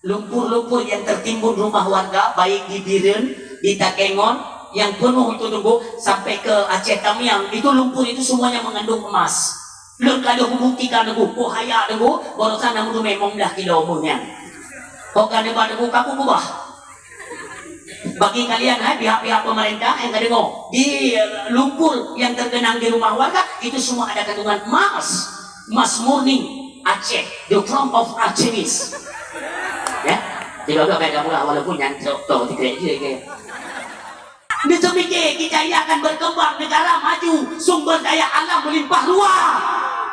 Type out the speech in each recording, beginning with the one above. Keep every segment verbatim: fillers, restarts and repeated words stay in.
Lumpur-lumpur yang tertimbun rumah warga, baik di Bireuen, di Takengon, yang penuh itu nunggu sampai ke Aceh Tamiang, itu lumpur itu semuanya mengandung emas. Lôn ka lheueh membuktikan nunggu, oh haya nunggu, barosan enam puluh memang dah kilo umur nyan. Kok ka neuba nunggu, kaku kubah. Bagi kalian, hai pihak-pihak pemerintah yang ka deungoe, di, eh, lumpur yang tergenang di rumah warga, itu semua ada kandungan emas. Emas murni Aceh, the crown of Artemis. Ya, tidak ada beda murah walaupun nyan tok-tok tiga je ke. Bisa mikir, kita ini akan berkembang, negara maju, sumber daya alam melimpah ruah.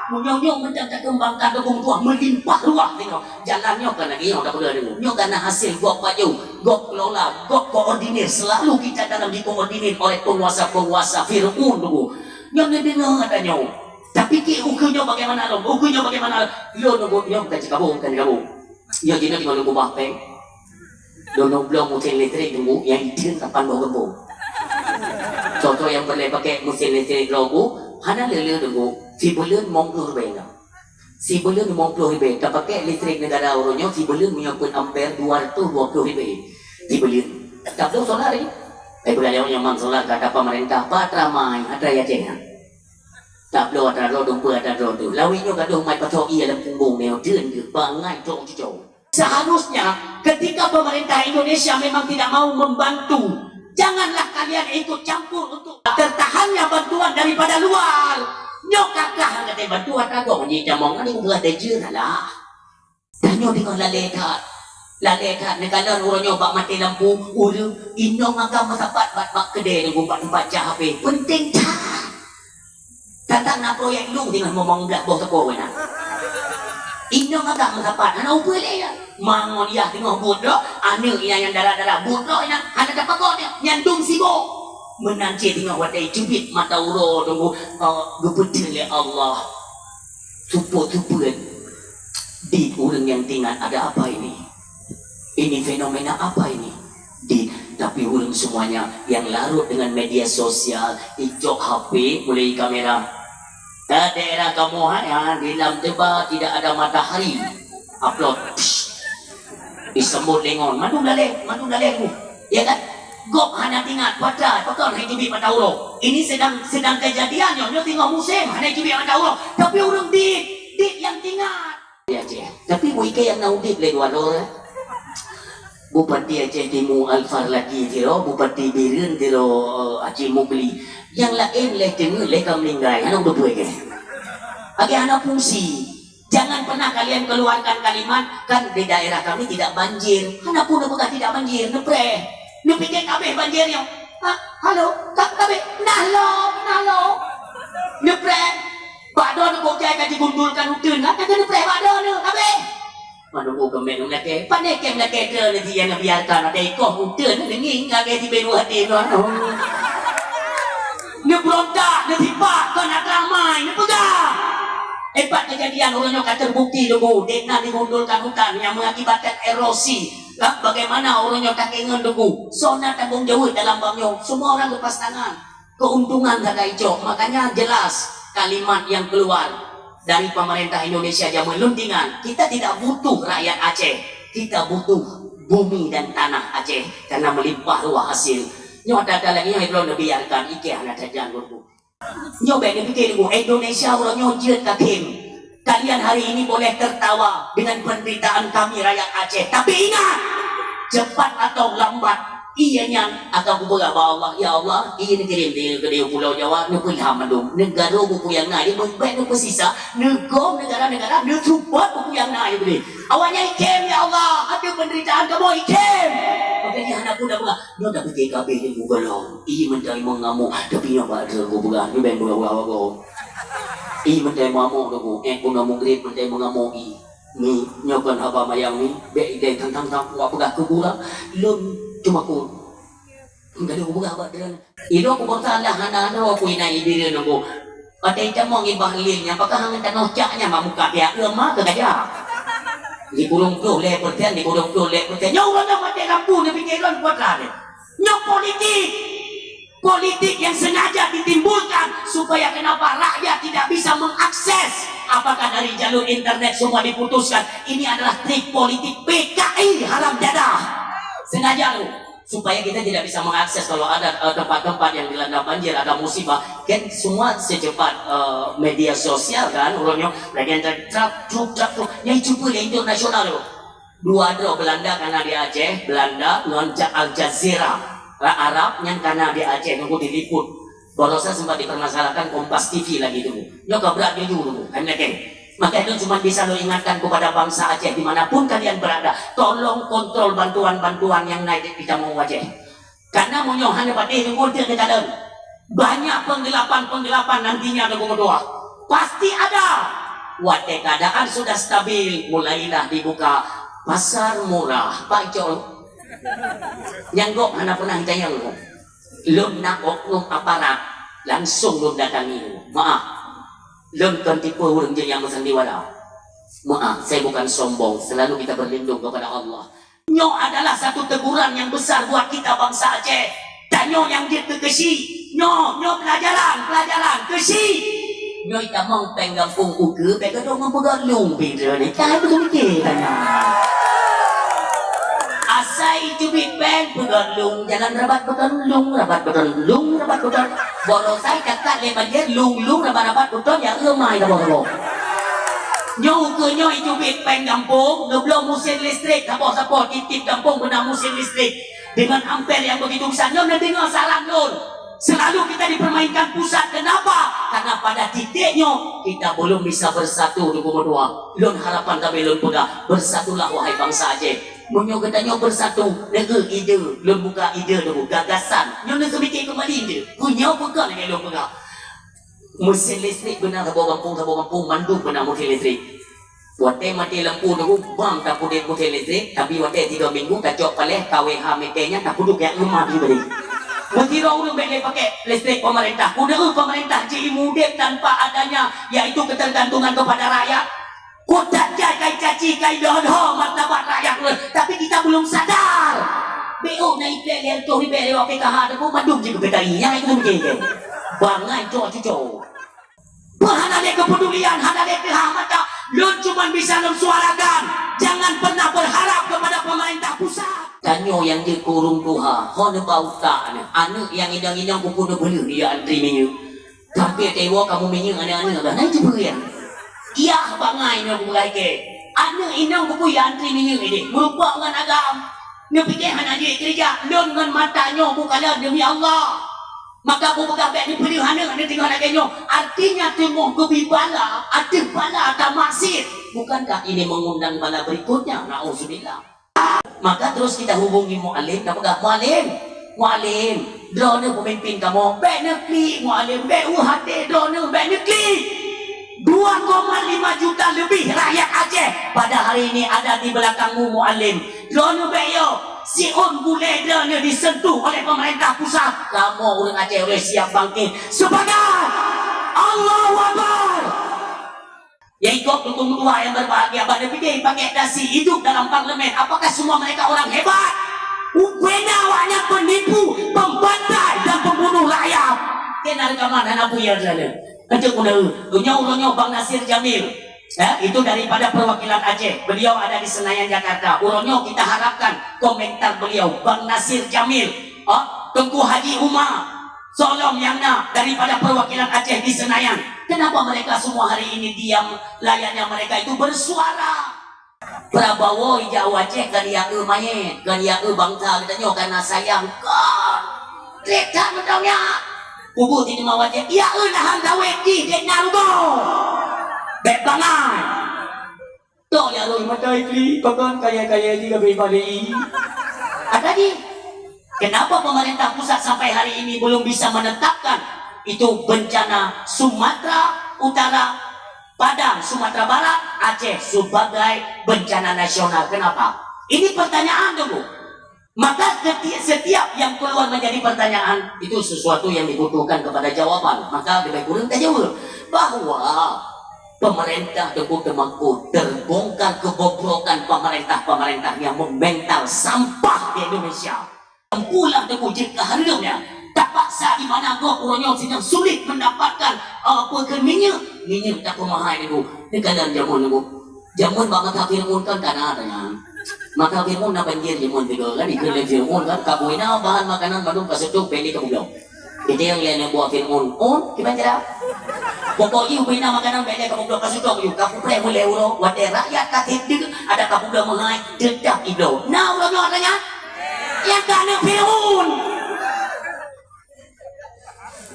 Menyong-nyong macam terkembangkan dukung tuah melimpah ruah tengok. Jalan nyoe kan lagi nyoe dah boleh dulu. Nyoe karena hasil gop baju, gop kelola, gop koordinir. Selalu kita dalam dikoordinir oleh penguasa-penguasa Fir'aun dulu. Nyoe ni dengar kata nyoe. Tapi ki ukur nyoe bagaimana lo? Ukur nyoe bagaimana lo? Lo nunggu nyoe bukan cikabung, bukan cikabung. Nyoe jinoe di mana kubah peng. Dono blong mesin listrik tunggu yang ideal lapan boh gembong. Contoh yang boleh pakai mesin listrik logo, hana lele tunggu. Sibuleuen limong ploh ribèe. Sibuleuen limong ploh ribèe. Tapakai listrik negara uroe nyoe sibuleuen meunyoe peuet ampere dua ratus dua ploh ribèe. Sibuleuen. Tabloe solar ni. Eh, peugah nyoe man solar kata pemerintah, pat ramai, atra ya ceng. Tabloe atra droe, dumpeue atra droe tu. Lawét nyoe gadoh mai pasoe ié lam punggong nyoe, deun keu bangai cok cucok. Seharusnya ketika pemerintah Indonesia memang tidak mau membantu, janganlah kalian ikut campur untuk tertahannya bantuan daripada luar. Nyoe kakah kata bantuan ragoe nyoe jamong ni buat dajeu lah. Tanyoe deungoe lalé that. Lalé that neukalon uroe nyoe bak maté lampu, ureueng inong agam meusapat bak, bak keudè nunggu bak teumpat jak H P. Penting that. Tantang na proyek lung singoh limong blah boh teuko na. Inong agam meusapat, hana upeue lé ya. Ma ngon yah singoh buet droe, aneuk inan nyang dara-dara buet droe inan hana tapagot nyan, nyan dum sibok. Meunan cit singoh watèe jeubiet mata uroe tunggu, eh, geupeuteun lé Allah. Supot-supot. Di ureueng nyang tingat ada apa ini? Ini fenomena apa ini? Di, tapi ureueng semuanya yang larut dengan media sosial, icok H P, mulai kamera. Eh, daerah kamu, hai, ha, di Lam Teba tidak ada matahari. Upload. Psh. Disambot lé ngon. Mandum lalé, mandum lalé tu. Ya kan? Gob hana tingat, pada, pakon hai teubiet mata uroe. Ini sedang, sedang kejadian nyoe, nyoe teungoh musém, hana teubiet mata uroe. Tapi ureueng dit, dit nyang tingat. Ya, Aceh. Tapi bukan nyang na udép lé dua droe, ya. Bupati Aceh Timu Al Farlaki sidroe, Bupati Bireuen sidroe, eh, Haji Mukli. Nyang laén lé teungeut lé ka meuninggai, hana udép lé. Lagèe hana fungsi. Jangan pernah kalian keluarkan kalimat, "Kan di daerah kami tidak banjir." Hana pun neupeugah tidak banjir, neupreh. Neupike kabeh banjir nyoe. Ha, halo, ka-, kabeh, nah lom, nah lom. Neupreh. Bak droeneuh bukjai ka jigundulkan uteuen, ha, ka neupreh bak droeneuh, kabeh. Manoe keumet meulakèe, pandai kèe meulakèe keu lagèe nyang neubiarkan, ada ikoh uteuen, deungieng lagèe di belu hati droeneuh. Neubeurontak, neusipak, kon atra mai, neupeugah. Hebat kejadian uroe nyoe ka terbukti leubeh, dek na digundulkan hutan nyang mengakibatkan erosi. Lah, bagaimana uroe nyoe takengon leubeh? Soe na tanggong jaweueb dalam bab nyoe? Semua orang lepas tangan. Keuntungan sagai cok. Makanya jelas kalimat yang keluar dari pemerintah Indonesia jameun lôn tingan, kita tidak butuh rakyat Aceh. Kita butuh bumi dan tanah Aceh karena melimpah ruah hasil. Nyoe ata-ata lagèe nyoe droeneuh biarkan, ikèe hana tajan gurgu. Nyoe bèk neupike dulu, Indonesia uroe nyoe jeuet ka khem. Kalian hari ini boleh tertawa dengan penderitaan kami rakyat Aceh, tapi ingat, cepat atau lambat, ié nyan akan kupeugah bak Allah, "Ya Allah, ié neukirém di keudéh Pulo Jawa, neupeulham mandum, neugaro buku nyang na, ié bèk neupeusisa, neugom neugara-neugara, neusupport buku nyang na ié beudéh." Awaknyan ikhem, "Ya Allah, ateueh penderitaan kamoe ikhem." Maka nyan hana pun tapeugah, Nyoe tapike kabeh nyoe meugohlom. Ih, meuntang meungamok, tapi nyoe bak droe geupeugah, nyoe bèk meugah-gah wagoe. Ih, meuntang meungamok droe geuh, eh, bunoe mugreb meuntang meungamok ih. Ni, nyoe kon haba mayang ni, bèk idai thang-thang-thang, wak peugah keu gura, lôn cuma ku. Meuntang geupeugah bak droe. Ih, lôn kubosan lah hana droe ku inan ié bireuen nunggu. Watèe itamong i bahlil nyan, pakon hana tanoh cak nyan bak muka pihak, eu ma keu gajah. Di kurung ploh lhèe persen, di kurung ploh lhèe persen. Nyoe ureueng nyoe maté lampu, neupike lôn kuat lagèe. Nyoe politik. Politik yang sengaja ditimbulkan supaya kenapa rakyat tidak bisa mengakses. Apakah dari jalur internet semua diputuskan? Ini adalah trik politik P K I Saja tu, supaya kita tidak bisa mengakses kalau ada, eh, tempat-tempat yang dilanda banjir, ada musibah, kan semua secepat, eh, media sosial kan, uroe nyoe lagi trap, truk, trap, truk, nyang cuba lé internasional tu. Dua droe Belanda kana di Aceh, Belanda ngon Ja-, Al Jazeera, Arab nyan kana di Aceh nunggu diliput. Barosa sempat dipermasalahkan Kompas T V lagi tu. Nyoe ka brat juju tu, kan lagée. Maka itu cuma bisa lo ingatkan kepada bangsa Aceh dimanapun kalian berada, tolong kontrol bantuan-bantuan yang naik di kamoe Aceh. Karena meunyoe hana patéh nunggu teuk neukalon, banyak penggelapan-penggelapan nantinya nunggu meutuah. Pasti ada. Watée keadaan sudah stabil, mulailah dibuka pasar murah. Pak Icok, nyang gob hana pernah ditanyong. Lôn na oknum aparat, langsung lôn datangi. Maaf, lôn kon tipe ureuëng jih nyang meusandiwara. Maaf, saya bukan sombong, selalu kita berlindung kepada Allah. Nyoe adalah satu teguran yang besar buat kita bangsa Aceh. Tanyoe nyang jeuet keu keushi. Nyoe, nyoe pelajaran, pelajaran, keushi. Nyoe tamong péng gampông ukeue, bék gadôh ngon peugah lung pintoe ni. Ka beutôi mikir tanyoe. Asai teubiet péng peugah lung, jalan rabat beutôi lung, rabat beutôi lung, rabat beutôi. Barosa cakat lé banjir, lung-lung, rabat-rabat beutôi, ya, eu mai saboh-saboh. Nyoe ukeue nyoe teubiet péng gampông, geubloe mesin listrik, saboh-saboh tiep-tiep gampông beuna mesin listrik. Dengan ampere yang begitu besar, nyoe neudeungoe saran lôn. Selalu kita dipermainkan pusat. Kenapa? Karena pada titik nyoe, kita belum bisa bersatu di Gubuk Dua. Lôn harapan tapi lôn peugah, bersatulah wahai bangsa Aceh. Meunyoe geutanyoe bersatu, neu-eu ide, lôn buka ide dulu, gagasan. Nyoe neuseumiké keumbali ide. Meunyoe peugah lagée lôn peugah. Mesin listrik beuna saboh gampông, saboh gampông, mandum beuna mesin listrik. Watée maté lampu nunggu, bang tapeuduek mesin listrik, tapi watée tiga minggu tacok paleh K W H meter nyan tapeuduek jak rumah jih balik. Meusidroe ureuëng bék lé pakai listrik pemerintah. Keuneuk pemerintah jiimudeb tanpa adanya, yaitu ketergantungan kepada rakyat. Kota jai kai caci, kai doh-doh martabat rakyat ureuëng. Tapi kita belum sadar. Bék na iplek lé toh ribée lewat P K H tu pun mandum jih keu P K I. Nyang itu mungkin. Bangai cok cucok. Hana lé kepedulian, hana lé teuhah mata. Lôn cuma bisa lôn suarakan. Jangan pernah berharap kepada pemerintah pusat. Tanyoe nyang jeuet keu ureuëng tuha, ho neuba utak nyoe. Aneuëk nyang inong-inong kuku neupeuleueh dia antri minyeuk. Tapi teuwoe kamoe minyeuk aneuëk-aneuëk bah, na itu peue nyan. Yah bangai nyoe kupeugah ikée. Aneuëk inong kuku ya antri minyeuk ideh. Meurupok ngon agam. Neupiké hana jeuet keureuja. Lôn ngon mata nyoe kukalon demi Allah. Maka kupeugah bék neupeuleueh aneuëk, aneuëk teungoh lagée nyoe. Artinya teungoh geubi bala, ateueh bala tamaksiet. Bukankah ini mengundang bala berikutnya? Nauzubillah. Maka terus kita hubungi Mualem, tapeugah, "Mualem, Mualem, droeneuh pemimpin kamoe, bék neuklik, Mualem, bék u hate droeneuh, bék neuklik." Dua koma lima juta lebih rakyat Aceh pada hari ini ada di belakangmu, Mualem. Droeneuh bék yo, siôn gulée droeneuh disentuh oleh pemerintah pusat. Kamoe ureuëng Aceh udah siap bangkit sebagai Allahu Akbar. Ya, ikut dukung dua yang berbahagia, pada pikir pakai dasi hidup dalam parlemen. Apakah semua mereka orang hebat? Rupanya awaknya penipu, pembantai dan pembunuh rakyat. Kena rekaman anak buya sana. Nanti kuna, punya urutnya Bang Nasir Jamil. Ya, itu daripada perwakilan Aceh. Beliau ada di Senayan, Jakarta. Urutnya kita harapkan komentar beliau, Bang Nasir Jamil. Oh, Tengku Haji Umar. Solom nyang na daripada perwakilan Aceh di Senayan. Kenapa mereka semua hari ini diam, layaknya mereka itu bersuara? Prabowo ijak u Aceh kan ya e mayét, kan ya e bangsa geutanyoe karena sayang. Kon! Trép that mantong nyak. Kubu di Aceh, ya e lahan sawét jih, dék na rugoe. Bék bangai. Tok ya roh mata ikli, pakon kaya-kaya jih gabe balei. Ada jih. Kenapa pemerintah pusat sampai hari ini belum bisa menetapkan itu bencana Sumatera Utara, Padang, Sumatera Barat, Aceh sebagai bencana nasional? Kenapa? Ini pertanyaan tu, Bu. Maka seti-, setiap yang keluar menjadi pertanyaan, itu sesuatu yang dibutuhkan kepada jawaban. Maka lebih kurang kita jawab bahwa pemerintah Teuku Teumangkut terbongkar kebobrokan pemerintah-pemerintah yang memental sampah di Indonesia. Empulah Teuku jeuet keu hareuem nyan. Tapaksa di mana gob uroe nyoe sidang sulit mendapatkan, eh, peue kheun minyeuk, minyeuk tapeumahai Teuku. Neukalon jameun Teuku. Jameun bak masa Fir'aun kan kana tanyan. Maka Fir'aun na banjir jameun tiga kan, ikheun lé Fir'aun kan, ka bui na bahan makanan bandum ka seutôt, bèk lé ka peubloe. Geutanyong lé aneuk buah Fir'aun, "Un, kiban cara?" "Pokok jih bui na makanan bèk lé ka peubloe, ka seutôt ju, ka peupreh meulée uroe, watèe rakyat ka tieb deuk, adak ka peubloe meuhai, teutap ibloe." Na uroe nyoe ata nyan? Nyang ka aneuk Fir'aun.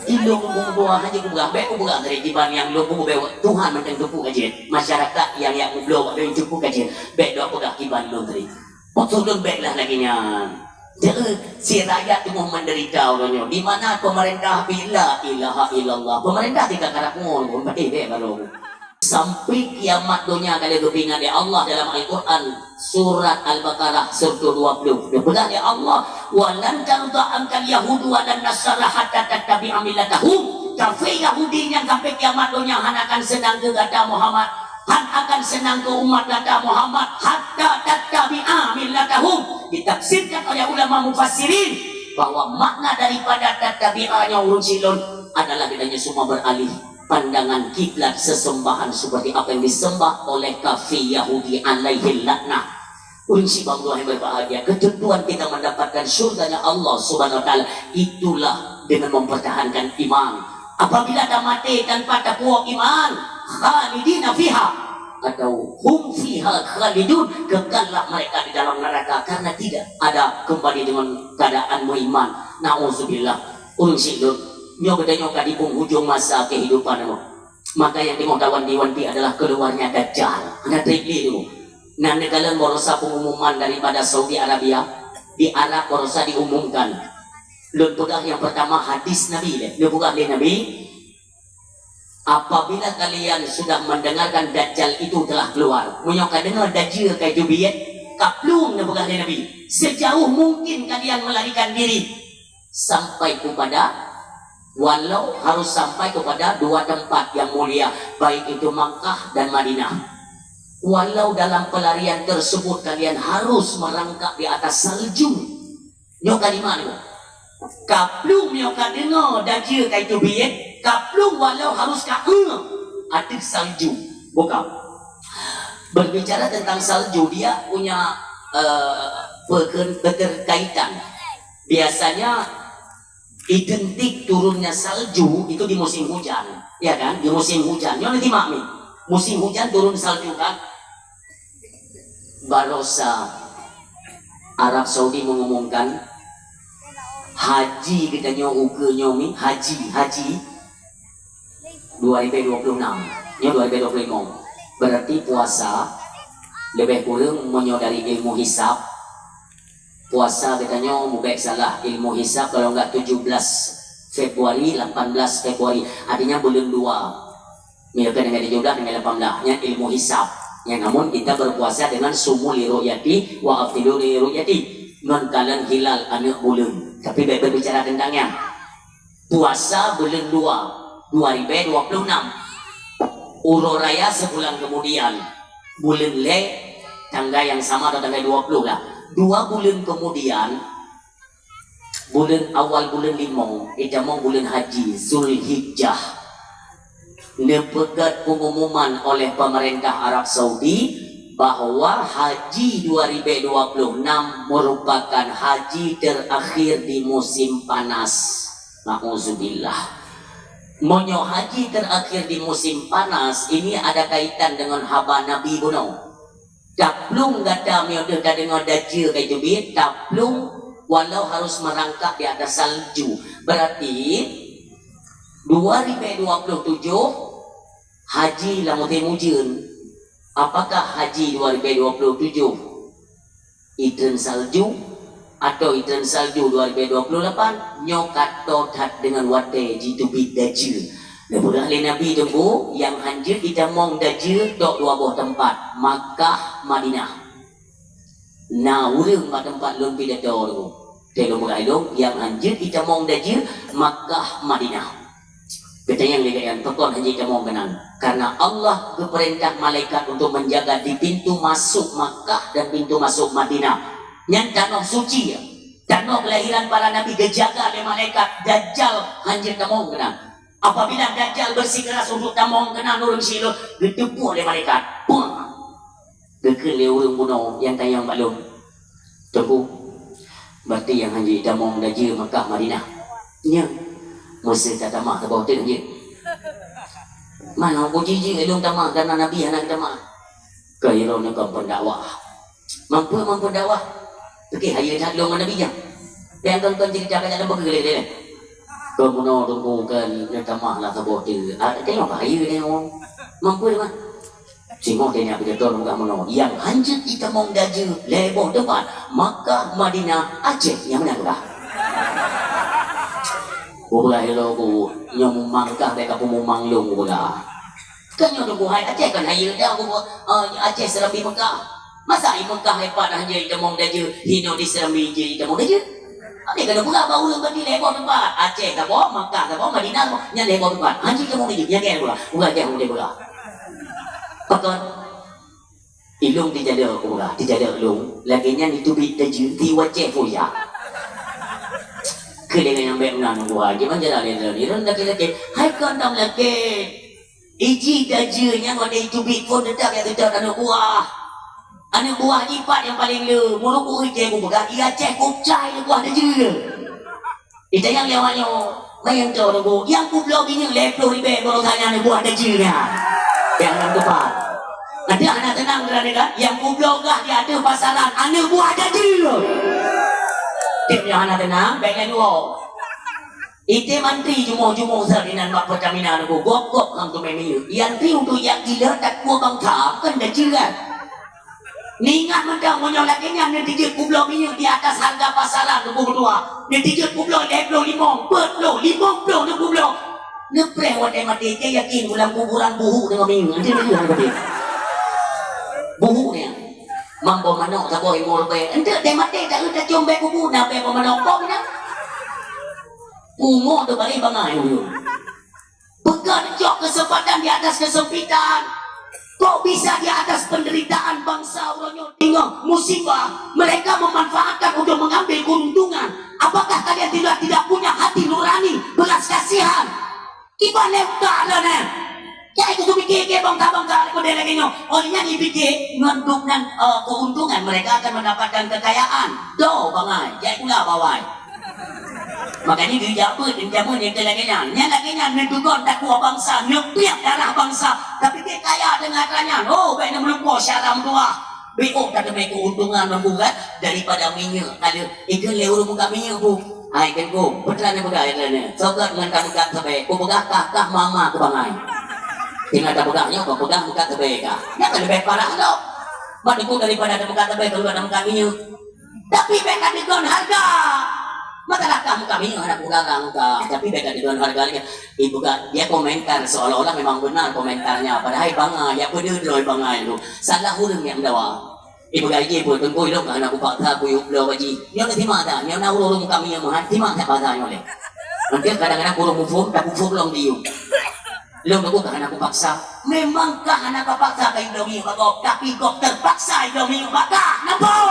Ilôn mubuet hana kupeugah, bèk kupeugah dari kiban nyang lôn mubuet, Tuhan mantong teupeu ka jeuet. Masyarakat nyang jak mubloe bak lôn teupeu ka jeuet, bèk lôn peugah kiban lôn tadi. Maksud lôn bèk lah lagèe nyan. Jadi, si rakyat teungoh menderita uroe nyoe. Di mana pemerintah bila ilaha illallah. Pemerintah tingkat karap ngon pun patéh bèk baru. Sampai kiamat donya ka lheueh geupeuingat lé Allah dalam Al-Quran, surat Al-Baqarah, surah dua puluh. Geupeugah lé Allah, "Wa lan tarda ankal yahudu wa lan nasara hatta tattabi'a millatahum." Kafé Yahudi nyan sampai kiamat donya hana akan seunang keu gata Muhammad, hana akan seunang keu umat gata Muhammad, hatta tattabi'a millatahum. Ditafsirkan oleh ulama mufassirin bahwa makna daripada tattabi'a nyoe ureueng silôn adalah geutanyoe semua beralih pandangan kiblat sesembahan seperti apa yang disembah oleh kafir Yahudi alaihi laknah. Ureueng sibang dua yang berbahagia, ketentuan kita mendapatkan surganya Allah Subhanahu wa Taala, itulah dengan mempertahankan iman. Apabila tamaté tanpa tapuwoe iman, khalidina fiha, atau hum fiha khalidun, kekallah mereka di dalam neraka karena tidak ada kembali dengan keadaan meuiman. Nauzubillah. Ureueng syiek lôn, nyoe geutanyoe ka di penghujung masa kehidupan nyoe. Maka nyang teungoh tawanti-wanti adalah keluarnya Dajjal. Hana trép lé nyoe. Na neukalon barosa pengumuman daripada Saudi Arabia, di Arab barosa diumumkan. Lôn peugah nyang pertama hadis Nabi lé. Lôn peugah lé Nabi, "Apabila kalian sudah mendengarkan Dajjal itu telah keluar," meunyoe ka deungoe dajjal ka jeuet, ka plueng, neupeugah lé Nabi, "sejauh mungkin kalian melarikan diri sampai kepada, walau harus sampai kepada dua tempat yang mulia, baik itu Makkah dan Madinah. Walau dalam pelarian tersebut kalian harus merangkak di atas salju." Nyoe kalimat nyoe. Ka plueng nyoe ka deungoe dajjal ka jeuet, ka plueng walau harus ka eu ateueh salju. Bukan. Berbicara tentang salju, dia punya, eh, berke-, keterkaitan. Biasanya identik turunnya salju itu di musim hujan, ya kan? Di musim hujan. Nyoe nanti mak mi. Musim hujan turun salju kan? Barosa Arab Saudi mengumumkan haji geutanyoe ukeue nyoe mi, haji, haji dua ribu dua puluh enam, nyoe dua ribu dua puluh lima. Berarti puasa lebih kurang meunyoe dari ilmu hisab, puasa geutanyoe mubek salah ilmu hisab kalau enggak tujuh belas Februari, lapan belas Februari, artinya buleuen dua. Mila kan dengan tujuh belas dengan lapan belas, nyan ilmu hisab. Yang namun kita berpuasa dengan sumu li ru'yati wa aftiru li ru'yati. Ngon kalon hilal aneuk buleuen. Tapi bèk berbicara tentang nyan. Puasa buleuen dua, dua ribu dua puluh enam. Uroe raya sebulan kemudian. Buleuen lhèe, tanggai yang sama atau tanggai dua puluh lah. Dua buleuen kemudian, buleuen awal buleuen limong, itamong buleuen haji, Zulhijjah. Neupeugét pengumuman oleh pemerintah Arab Saudi bahwa haji dua ribu dua puluh enam merupakan haji terakhir di musim panas. Nauzubillah. Meunyoe haji terakhir di musim panas, ini ada kaitan dengan haba Nabi bunoe. Taplueng gata meunyoe deuh tadeungoe dajjal ka jeuet, taplueng walau harus merangkak di atas salju. Berarti dua ribu dua puluh tujuh haji lam musim ujeuen. Apakah haji dua ribu dua puluh tujuh itreun salju atau itreun salju dua ribu dua puluh lapan, nyoe ka toe that deungon watèe jiteubiet dajjal. Neupeugah lé Nabi teungku, nyang hanjeuet jitamong dajjal tok dua boh teumpat, Makkah, Madinah. Na ureueng bak teumpat lôn pidato teungku. Teuh lôn peugah lôn, nyang hanjeuet jitamong dajjal, Makkah, Madinah. Geutanyong lé gobnyan, "Pakon hana jitamong keunan?" "Karena Allah geupeurintah malaikat untuk menjaga di pintu masuk Makkah dan pintu masuk Madinah." Nyan tanoh suci, ya. Tanoh kelahiran para nabi geujaga lé malaikat, Dajjal hana jitamong keunan. Apabila Dajjal bersikeras untuk tamong keunan ureueng syiek lôn, geuteupeue lé malaikat. Puah! Geukheun lé ureuëng bunoe nyang tanyong maklum, "Teungku, berarti nyang hanjeuet tamong dajeue Makkah Madinah. Nyoe, meusé tatamah saboh teuk jeuet." "Manoe kujijeuet lôn tamah, kareuna Nabi hana geutamah." "Keu droeneuh kon peundakwah. Mampu, mampu dakwah. Pike hayeue that lôn ngon Nabi nyan. Nyang kon-kon cerita ka jalan beugeuh lé." "Keu bunoe Teungku keu neutamah lah saboh teuk. Ah, tengok hayeue nyoe. Mampu mah." Singoh teuh nyan beudôh peugah meunoe, "Nyang hanjeuet jitamong dajeue lhée boh teumpat, Makkah, Madinah, Aceh nyang meunan peugah." Peugah ilée ku, "Nyoe mumang kah, bék kapeumumang lôn," peugah. "Kan nyoe Teungku hai Aceh kan hayeue dah," peugah, "eh, Aceh Serambi Makkah. Masa i Makkah hai pat hanjeuet jitamong dajeue, hinoe di Serambi jeuet jitamong dajeue?" Adak keuneuk peugah bak ureuëng bak lhée boh teumpat. Aceh saboh, Makkah saboh, Madinah saboh. Nyan lhée boh teumpat. Hanjeuet kamoe nyoe, nyan keuh peugah. Peugah jak udeb peugah. Pakon? Ilong teujalok peugah, teujalok ilong. Lagée nyan itu bit teuju, ti wacée foya. Keu lagée nyang bék meunan peugah. Gimana jalan lé lôn? Ilong lagée-lagée. Hai kon dong lagée. Iji dajeue nyan watée itu bit phon teutap jak teutot aneuk buah. Aneuk buah jipat nyang paleng le, meurukui jai kupeugah, "Iya ceh kucai aneuk buah dajeue." Itanyong lé awak nyoe, "Mayang cok aneuk buah, nyang kubloe minyeuk lhée ploh ribée baroesa nyan aneuk buah dajeue nyan." Nyang nan teupah. Adak hana teunang keunan kan, nyang kubloe gah di ateueh pasaran aneuk buah dajeue. Tiep nyoe hana teunang, bék nyan woe. Item antri jumoh-jumoh sa inan bak Pertamina nunggu gop-gop ngon teumé minyeuk. Iantri untuk jak gila takue bangsa, kan dah jelas. Ningat mantong meunyoe lagée nyan neuteujeuet kubloe minyeuk di atas harga pasaran nunggu meutuah. Neuteujeuet kubloe lhée ploh limong, peuet ploh, limong ploh neukubloe. Neupreh watée maté, keu yakin ulang kuburan buhu deungon minyeuk. Nanti laju hana maté. Buhu nyan. Mambo manok saboh limong ribée. Enteuk teuh maté, tak eu tacom bée kubu, na bée manok kong nyan. Pungo teuh bareh bangai ulôn. Peugah neucok keuseumpatan di atas keusempitan. Kok bisa di atas penderitaan bangsa uroe nyoe teungoh musibah, mereka memanfaatkan untuk mengambil keuntungan? Apakah kalian tidak, tidak punya hati nurani, belas kasihan? Kiban lé utak lôn nyan. Jai keu teupike keu bangsa-bangsa lé keude lagée nyoe. Oh nyan jipike ngon dum nan, eh, keuntungan mereka akan mendapatkan kekayaan. Do bangai, jai pula bawai. Makanya geujak beuet jameun nyang keu lagée nyan. Nyan lagée nyan neudugon takue bangsa, neupiep darah bangsa. Tapi keu kaya teungoh atra nyan, oh bék neumeulumpoe syara meutuah. Bék oh ka teumé keuntungan meuburat daripada minyeuk. Ada ikeu lé ureuëng muka minyeuk bu. Hai Teungku, peuteulan neupeugah lagée nyan. Soe gét ngon ka meukat sabé, kupeugah kah, kah mama keu bangai. Tinggai tapeugah nyoe, kupeugah meukat sabé kah. Nyan ka leubeh parah lom. Ban Teungku daripada tameukat sabé, keuluar tameukat minyeuk. Tapi bék ka digon hareuga. Masalah kah meukat minyeuk hana kularang kah, tapi bék ka digon hareuga lagée. Ibu ka dia komentar seolah-olah memang benar komentarnya, padahai bangai, ya peudeuh droe bangai tu. Salah ureuëng nyang meudawa. Ibu gaji pun Teungku ilong hana kupaksa kuyue bloe gaji. Nyoe na sima dah, nyoe na ureuëng muka minyeuk meuhan, sima that bahasa nyoe lé. Nanti kadang-kadang kureueng muphom, tapi phom lom diyum. Lôn Teungku ka hana kupaksa. Memang ka hana kapaksa kayue bloe minyeuk bak gob, tapi gob terpaksa bloe minyeuk bak kah. Nampak?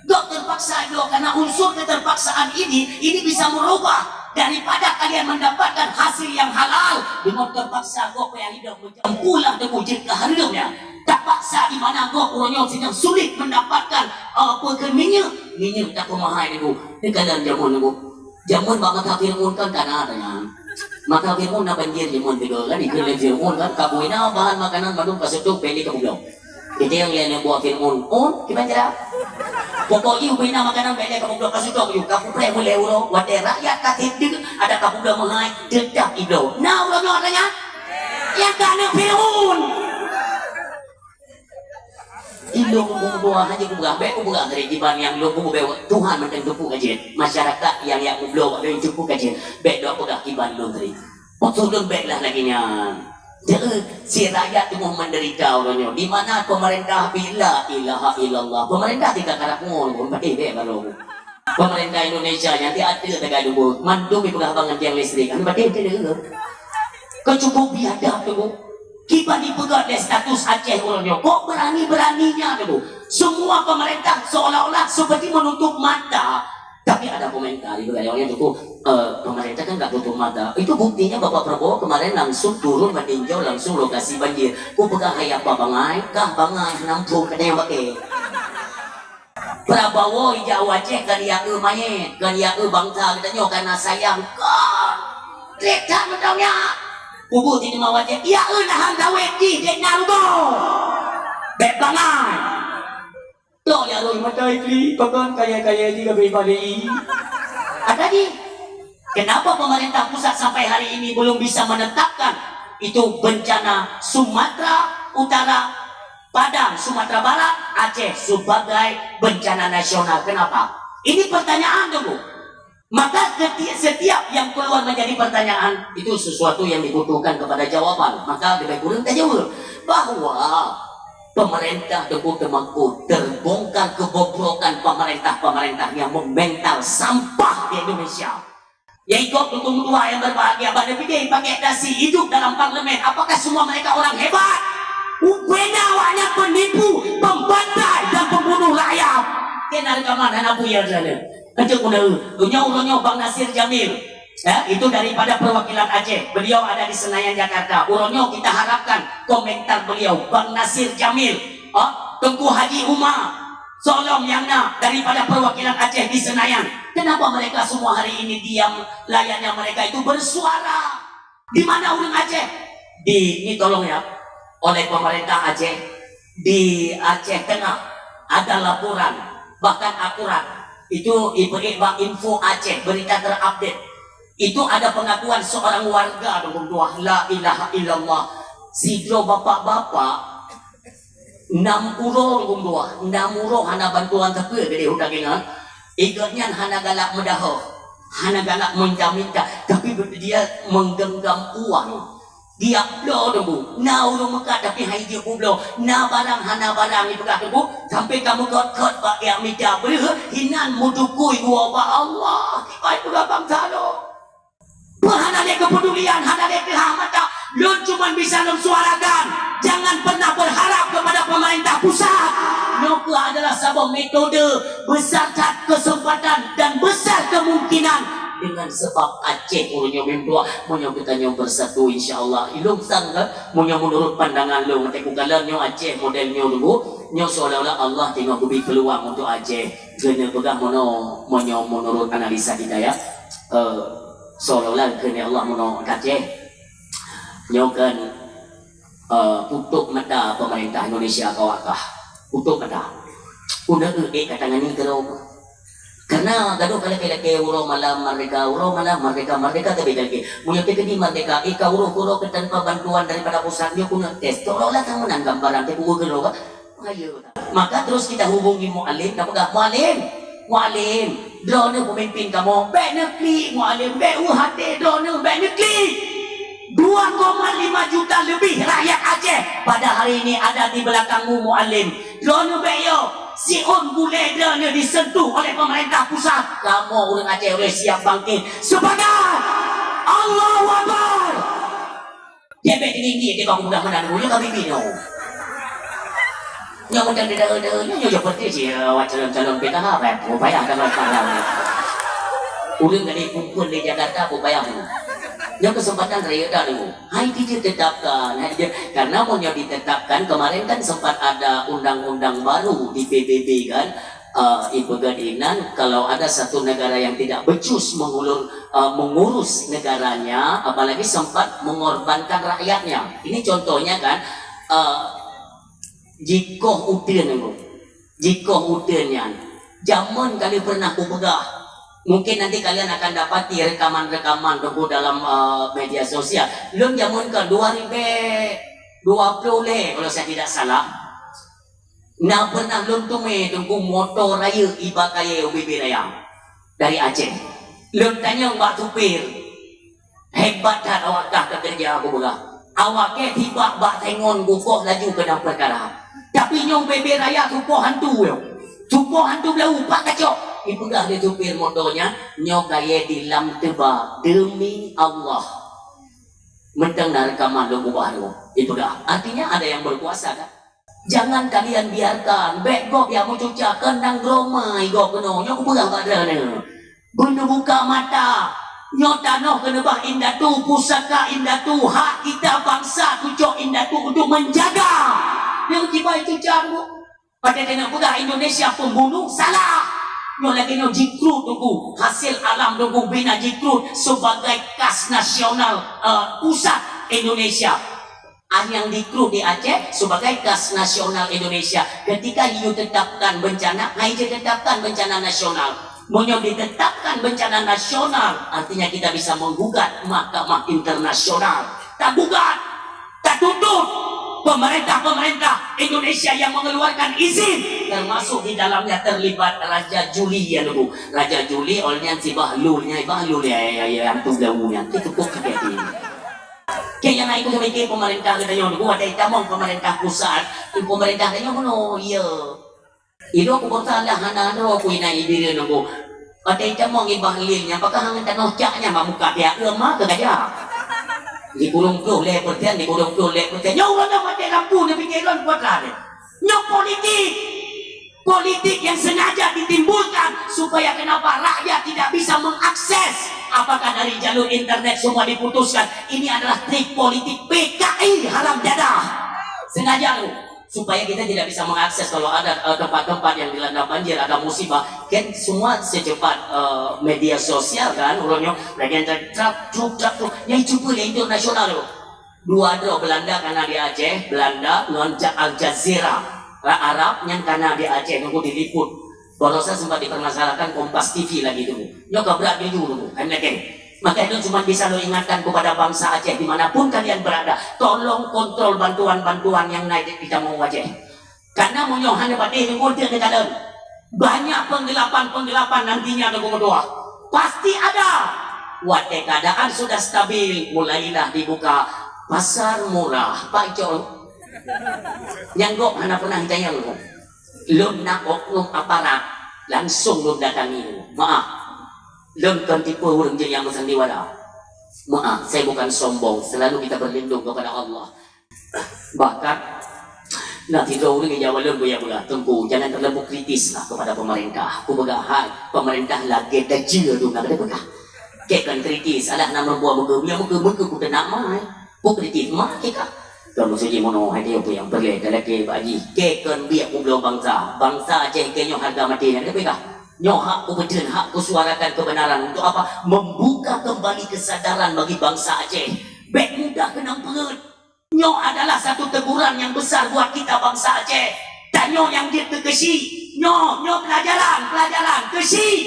Gob terpaksa bloe karena unsur keterpaksaan ini, ini bisa merubah daripada kalian mendapatkan hasil yang halal. Deungon terpaksa gob payah hidup. Pulang teupeu jeuet keu hareuem nyan. Tapaksa di mana gob uroe nyoe sidang sulit mendapatkan, eh, peue kheun minyeuk, minyeuk tapeumahai nunggu. Neukalon jameun nunggu. Jameun bak masa Fir'aun kan kana nyan. Masa Fir'aun na banjir jameun tiga kan, ikheun lé Fir'aun kan, ka bui na bahan makanan mandum ka seutôt, bék lé ka peubloe. Jadi nyang lé aneuk buah Fir'aun, "Un, kiban cara?" "Pokok jih bui na makanan bék lé ka peubloe, ka seutôt ju, ka pupreh mulai uroe, watée rakyat ka tieb deuk, ada ka peubloe meuhai, teutap ibloe." Na uroe nyoe atra nyan? Nyang ka aneuk Fir'aun. Ilong kupeugah hana kupeugah, bék kupeugah dari jiban nyang lôn kupeugah, Tuhan mantong teupeu ka jeuet. Masyarakat nyang jak meubloe bak lôn teupeu ka jeuet. Bék dok peugah kiban lôn tadi. Maksud lôn bék lah lagée nyan. Jadi, si rakyat teungoh menderita uroe nyoe. Di mana pemerintah, la ilaha illallah. Pemerintah tidak karap ngon, pun pakai bék baru. Pemerintah Indonesia nyan di ateueh tagai lumbôi, mandum ipeugah bangon tiang listrik. Anu pakai itu dulu. Kau cukup biadab tu. Kiban dipeugah lé status Aceh uroe nyoe. Kok berani-beraninya tu? Semua pemerintah seolah-olah seperti menutup mata. Tapi Ada komentar di bawah yang itu, eh, pemerintah kan nggak butuh mata. Itu buktinya Bapak Prabowo kemarin langsung turun meninjau langsung lokasi banjir. Ku pegang hai apa bangai, kah bangai nampung kena yang pakai. Prabowo ijak wajah kan ya e mayat, kan ya e bangsa kita nyoh karena sayang. Kah, trek tak mendongnya. Kubu di lima wajah, ya e nahan dawet di dek narugo. Bek bangai. Tok ya roh mata ikli, pakon kaya-kaya jih gabe balei. Ada jih. Kenapa pemerintah pusat sampai hari ini belum bisa menetapkan itu bencana Sumatera Utara, Padang, Sumatera Barat, Aceh sebagai bencana nasional? Kenapa? Ini pertanyaan tu, Bu. Maka seti-, setiap yang keluar menjadi pertanyaan, itu sesuatu yang dibutuhkan kepada jawaban. Maka lebih kurang kita jawab bahwa pemerintah Teungku Teungku terbongkar kebobrokan pemerintah-pemerintah yang memental sampah di Indonesia. Ya ikut dukung dua yang berbahagia pada pikir pakai dasi hidup dalam parlemen. Apakah semua mereka orang hebat? Rupanya awaknya penipu, pembantai dan pembunuh rakyat. Kena rekaman hana buya sana. Kecil pun dah. Nyoe uroe nyoe Bang Nasir Jamil. Ya, itu daripada perwakilan Aceh. Beliau ada di Senayan, Jakarta. Uroe nyoe kita harapkan komentar beliau, Bang Nasir Jamil. Oh, Teungku Haji Umar Solom yang na daripada perwakilan Aceh di Senayan. Kenapa mereka semua hari ini diam, layaknya mereka itu bersuara? Di mana ureuëng Aceh? Di, ini tolong ya, oleh pemerintah Aceh, di Aceh Tengah ada laporan, bahkan akurat. Itu ibu bak Info Aceh, berita terupdate. Itu ada pengakuan seorang warga dukung tuah, la ilaha illallah. Sidroe bapak-bapak, nam uroe dukung tuah, nam uroe hana bantuan sapeue geude udang ingat. Igat nyan hana galak meudahoh, hana galak minta-minta, tapi dia menggenggam uang. Dia bloe dukung, na ureuëng meukat tapi hai jeuet peubloe, na barang hana barang ipeugah dukung, sampai kamoe kot-kot bak dia mita breuh, hinan meudukui dua bak Allah, tibai peugah bangsa lôn. Peu hana lé keupedulian, hana lé keuhah mata. Lôn cuma bisa lôn suarakan, jangan pernah berharap kepada pemerintah pusat. Nyoe keuh adalah saboh metode besar that kesempatan dan besar kemungkinan dengan sebab Aceh uroe nyoe meutuah. Meunyoe geutanyoe bersatu, insya Allah. Ilung sang kan, meunyoe menurut pandangan lôn, teuku kalon nyoe Aceh model nyoe dulu, nyoe seolah-olah Allah tengok geubri peluang untuk Aceh. Kena peugah meunyoe, meunyoe menurut analisa kita ya. Eh, Seolah-olah keuneuk Allah meunoe ka Aceh. Nyoe kan, eh, putôk mata pemerintah Indonesia ka wakah. Putôk mata. Uneuk ék ka tangani keudroe. Karena gadoh ka lakée-lakée uroe malam merdeka, uroe malam merdeka, merdeka tapi lagi. Meunyoe teukeudi merdeka, ék ka uroe-uroe keu tanpa bantuan daripada pusat, nyoe keuneuk tes. Seolah-olah ka meunan gambaran teupeue keudroe ka. Maka terus kita hubungi Mualem, kita peugah, "Mualem, Mualem, droeneuh pemimpin kamoe, bék neuklik, Mualem, bék ueh até droeneuh, bék neuklik." Dua koma lima juta lebih rakyat Aceh pada hari ini ada di belakangmu, Mualem. Droeneuh bék yo, siôn gulée droeneuh disentuh oleh pemerintah pusat. Kamoe ureuëng Aceh uroe siap bangkit. Sepakat! Allahu Akbar! Dia bèk tinggi-tinggi, dia bak mudah meunan, nyoe ka bibi nyoe. Nyoe macam dia dara-dara, nyoe, nyoe seperti si, eh, awak calon-calon P K H, payah, oh, payah calon P K H. Ureueng ka dikumpul di Jakarta, pun payah. Nyoe kesempatan raya dah nyoe. Hai dijeuet tetapkan, hai dijeuet. Karena mau nyoe ditetapkan, kemarin kan sempat ada undang-undang baru di P B B kan, eh, ipeugah inan, kalau ada satu negara yang tidak becus mengulur, eh, mengurus negaranya, apalagi sempat mengorbankan rakyatnya. Ini contohnya kan, eh, jikoh uteuen tu. Jikoh uteuen nyan. Jameun kali pernah kupeugah. Mungkin nanti kalian akan dapati rekaman-rekaman tu dalam, eh, media sosial. Lôn jameun kan dua ribu dua puluh lé, kalau saya tidak salah. Na pernah lôn teumé Teungku moto rayeuk iba kayèe u Bebe Raya dari Aceh. Lôn tanyong bak supir, "Hebat that awak kah ka keureuja," kupeugah. "Awak kèe sibak bak sengon gukoh laju keunong peukara. Tapi nyoe Bebe Raya supoh hantu nyoe. Supoh hantu blau pat kacok." Ipeugah lé supir moto nyan, "Nyoe kayèe di lam teuba, demi Allah." Mantong na rekaman lôn ubah tu. Ipeugah, artinya ada yang berkuasa kan? Jangan kalian biarkan, bèk gob nyang meucuca keu nanggroe mai gob keunoe. Nyoe kupeugah bak droeneuh. Beuneubuka mata, nyoe tanoh keuneubah indatu, pusaka indatu, hak kita bangsa tucok indatu untuk menjaga. Nyang jibai cucang bu. Pada kena peugah Indonesia pembunuh, salah. Nyoe lagi nyoh jikrut tuku, hasil alam tuku bina jikrut sebagai kas nasional, eh, pusat Indonesia. Ah, nyang dikrut di Aceh sebagai kas nasional Indonesia. Ketika you tetapkan bencana, hai ditetapkan bencana nasional. Meunyoe ditetapkan bencana nasional, artinya kita bisa menggugat mahkamah internasional. Tagugat, tatuntut pemerintah-pemerintah Indonesia yang mengeluarkan izin, termasuk di dalamnya terlibat Raja Juli ya, Raja Juli, oleh yang si Bahlul, nyai Bahlul ya, ya, ya, yang tu daunnya, itu kok Kaya nyang na ikut pemimpin pemerintah geutanyoe nunggu, watèe tamong pemerintah pusat, pemerintah tanyoe bunoe, iya. Ido ku bosan lah hana droe ku inai ibireuen nunggu. Watèe tamong ibah lil nyan, pakah hangen tanoh cak nyan, mak muka pihak eum ma keu gajah. Di kurung ploh lhèe persen, di kurung ploh lhèe persen. Nyoe ureueng nyoe maté lampu, dia pikir lôn kuat lah dia. Nyoe politik. Politik yang sengaja ditimbulkan supaya kenapa rakyat tidak bisa mengakses. Apakah dari jalur internet semua diputuskan? Ini adalah trik politik P K I haram dadah. Sengaja tu. Supaya kita tidak bisa mengakses kalau ada eh, tempat-tempat yang dilanda banjir, ada musibah. Kan semua secepat eh, media sosial kan, urangnya lagi yang trap, trap, trap, trap. Yang cuba yang internasional tu. Dua droe Belanda kana di Aceh, Belanda ngon Ja-, Al Jazeera, Ra-, Arab nyang kana di Aceh nunggu diliput. Barosa sempat dipermasalahkan Kompas T V lagi tu. Nyoe ka brat juju tu, kan lagèe. Maka itu cuma bisa lo ingatkan kepada bangsa Aceh dimanapun kalian berada, tolong kontrol bantuan-bantuan yang naik di kamu Aceh. Karena meunyoe hana padeh ngon teuh neukalon, banyak penggelapan-penggelapan nantinya Teungku Meutuah. Pasti ada. Watèe keadaan sudah stabil, mulailah dibuka pasar murah. Pak Icok, nyang gob hana pernah ditanya lôn. Lôn na oknum aparat, langsung lôn datangi. Maaf, lôn kon tipe ureueng jih nyang meusandiwara. Maaf, saya bukan sombong, selalu kita berlindung kepada Allah. Bahkan, na sidroe ureueng nyang jaweueb lôn buya peugah, "Teungku, jangan terlalu kritis lah kepada pemerintah." Kupeugah, "Hai, pemerintah lagèe tajeu tu na geupeugah. Kèe kon kritis, alah na meurumpok meukeue, meunyoe meukeue, meukeue kuteunak mai. Ku kritis mai kah?" Kon meusuji meunoe hai dia peue nyang peureulèe talakèe bak jih. Kèe kon biek kubloe bangsa. Bangsa Aceh kèe nyoe harga maté na geupeugah. Nyoe hak kupeuteun, hak kusuarakan kebenaran. Untuk apa? Membuka kembali kesadaran bagi bangsa Aceh. Bèk mudah keunong peureuet. Nyoe adalah satu teguran yang besar buat kita bangsa Aceh. Tanyoe nyang jeuet keu keuchik. Nyoe, nyoe pelajaran, pelajaran. Keuchik.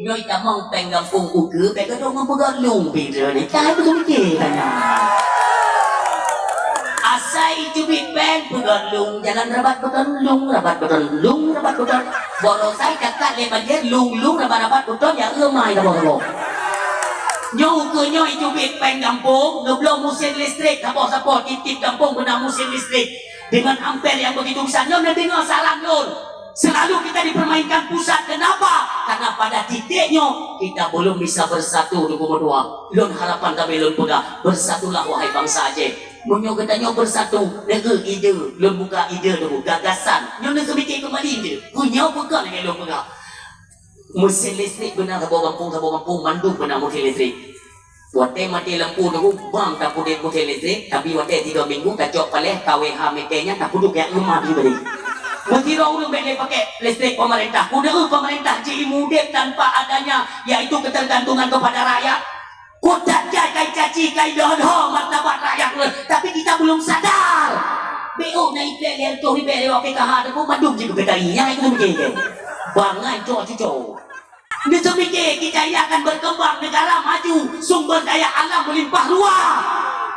Nyoe itamong pèng gampông ukeue, bèk gadôh ngon peugah lông pih droeneuh. Ka beutôi mikir tanyoe. Asai icubit pèng peugah lông, jalan rabat beutôi, lông rabat beutôi, lông rabat beutôi. Barosa itakat lé banjir, lông-lông rabat-rabat beutôi, ya, eu mai saboh-saboh. Nyoe ukeue nyoe icubit pèng gampông, geubloe meusén listrik, saboh-saboh tiep-tiep gampông beuna meusén listrik. Dengan ampere yang begitu besar, nyoe neudeungoe saran lôn. Selalu kita dipermainkan pusat. Kenapa? Karena pada titik nyoe kita belum bisa bersatu, Teungku Meutuah. Lôn harapan tapi lôn peugah, bersatulah wahai bangsa Aceh. Meunyoe geutanyoe bersatu, neu-eu ide, lôn buka ide dulu, gagasan. Nyoe neuseumiké keumbali ide. Meunyoe buka lagèe lôn peugah. Meusén listrik beuna saboh gampông, saboh gampông mandum beuna meusén listrik. Watèe maté lampu nunggu, bang tapeuudép meusén listrik, tapi watèe tiga minggu tacok paléh K W H meter nyan tapeuduek jak rumoh jih balik. Meusidroe ureueng bèk lé pakèk listrik pemerintah. Keuneuk pemerintah jiimum udép tanpa adanya, yaitu ketergantungan kepada rakyat. Kota jai kai caci kai doho martabat rakyat ureueng, tapi kita belum sadar. Beu na iplek lhèe reutôh ribèe lewat P K H tu pun mandum jih keu P K I. Nyang itu mungkin ke? Bangai cok cuco. Neuseumiké kita ini akan berkembang, negara maju, sumber daya alam melimpah ruah.